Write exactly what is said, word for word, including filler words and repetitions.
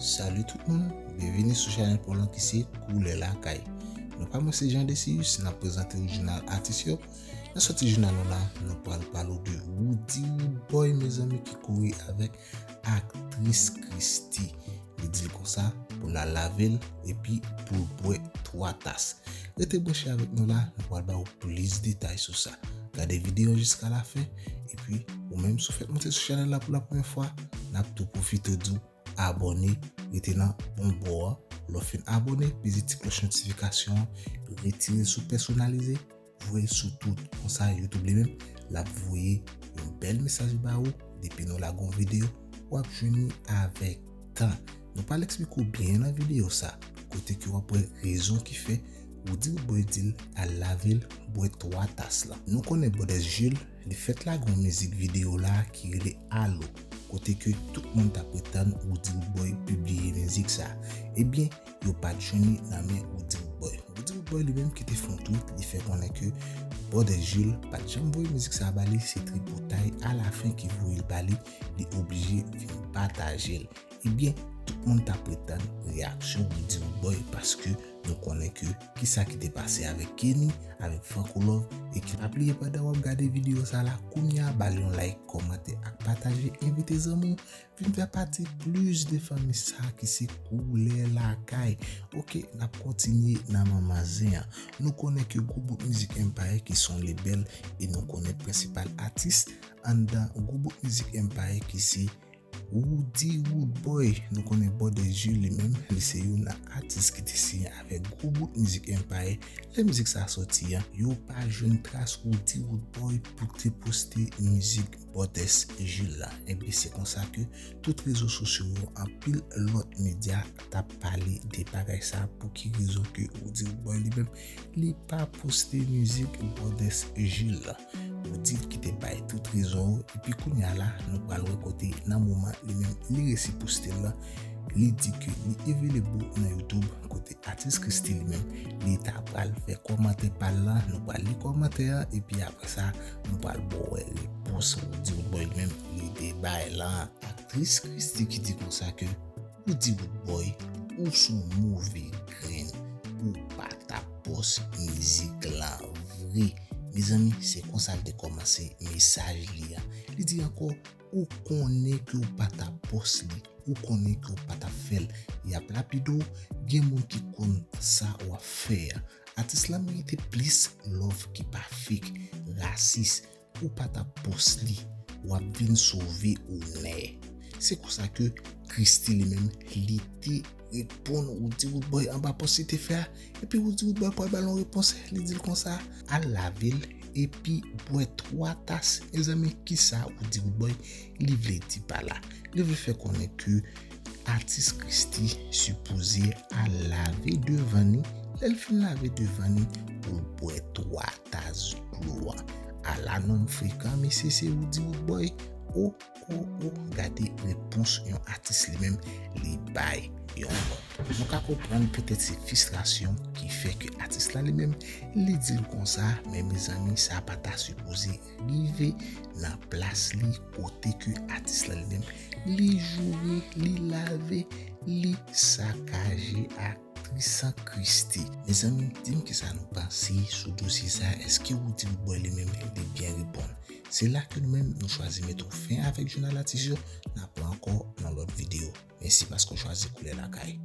Salut tout moun, byenvini sou chanèl pa w lan ki se Koulè Lakay. Non pa mwen se Jean Decius, n ap prezante w jounal atis yo. Nan sòti jounal nou la, nou pral pale w de Roody Roodboy, mezanmi, ki kouri avèk aktris Christie. Li di l konsa pou l al lave l epi pou l bwè twa tas. Rete branche avèk nou la, nou pral ba w plis detay sou sa. Gade videyo jiska lafen, epi ou menm si w fèk monte sou chanèl la pou la premyè fwa, n ap tou pwofite w di w abòne, rete nan bon bò an. Lè w fin abòne, peze ti klòch notifikasyon an, retire l sou pèsonalize, voye l sou tout. Konsa, YouTube li menm, l ap voye yon bèl mesaj ba ou. Depi nou lage yon videyo, w ap jwenn li avèk tan. Nou pral eksplike w byen nan videyo sa, kote ke w ap wè rezon ki fè Roody Roodboy di l al lave l bwè twa tas lan. Nou konnen Bòdès Jules, li fèk lage yon mizik videyo la ki rele Alo, kote ke tout moun t ap ret tann Roody Roodboy pibliye mizik sa. Ebyen, yo pa t jwenn li nan men Roody Roodboy. Roody Roodboy li menm ki te fè yon tweet, li fè konnen ke Bòdès Jules pa t janm voye mizik sa ba li, se tripotay alafen ki voye l ba li, li oblije vin pataje l. Ebyen, tout moun t ap ret tann reyaksyon Roody Roodboy, paske nou konnen ke kisa ki te pase avèk Kenny, avèk Franco Love, e ki pa bliye pandan w ap gade videyo sa la, kounye a ba l yon like, kòmante ak pataje, envite zanmi w vin fè pati plis de fanmi sa ki se Koulè Lakay. Oke, n ap kontinye nan manman zen an. Nou konnen ke Gwo Bout Music Empire ki se yon lebèl e nou konnen prensipal atis anndan Gwo Bout Music Empire ki se Roody Roodboy. Nou konnen Bòdès Jules li menm, li se youn nan atis ki te siyen avèk Gwo Bout Music Empire. Lè mizik sa sòti an, yo pa jwenn tras Roody Roodboy pou te poste mizik Bòdès Jules la. Ebyen, se konsa ke tout rezo sosyo yo, anpil lòt medya t ap pale de bagay sa, pou ki rezon ke Roody Roodboy li menm, li pa poste mizik Bòdès Jules la. Roody ki te bay tout rezon yo, epi kounye a la, nou pral wè kote nan moman li menm li resi poste l la, li di ke li available nan YouTube, kote atis Christie li menm, li ta pral fè kòmantè pa l lan, nou pral li kòmantè an, epi apre sa, nou pral ba w wè repons Roody Roodboy li menm, li te bay lan. Aktris Christie ki di konsa ke Roody Roodboy, ou se yon move grenn, ou pa ta pòs mizik lan vre. Mezanmi, se konsa l te kòmanse mesaj li an. Li di ankò, ou konnen ke w pa ta pòs li, ou konnen ke w pa ta fè l. Y ap lapide w, gen moun ki konn sa w ap fè a. Atis lan merite plis love ki pa fake, rasis. Ou pa ta pòs li, w ap vin sove onè. Se konsa ke Christie li menm, li te reponn Roody Roodboy anba pòs li te fè a. Epi Roody Roodboy pral ba l yon repons, li di l konsa, al lave l, epi bwè twa tas. Mezanmi, kisa Roody Roodboy li vle di pa la? Li vle fè konnen ke atis Christie sipoze al lave devan ni. Lè l fin lave devan ni, pou l bwè twa tas dlo a. Ala nonm frekan, mesye, se Roody Roodboy. O, o, o, gade repons yon atis li menm li bay yon lòt. Nou ka konprann petèt se fristrasyon ki fè ke atis la li menm li di l konsa, men mezanmi, sa pa ta sipoze rive nan plas li, kote ke atis la li menm li joure, li lave, li sakaje aktris Christie. Mezanmi, di m kisa nou panse sou dosye sa, èske Roody Roodboy li menm li byen reponn? Se la ke nou menm nou chwazi mete yon fen avèk jounal atis yo, n ap wè ankò nan lòt videyo. Mèsi paske w chwazi Koulè Lakay.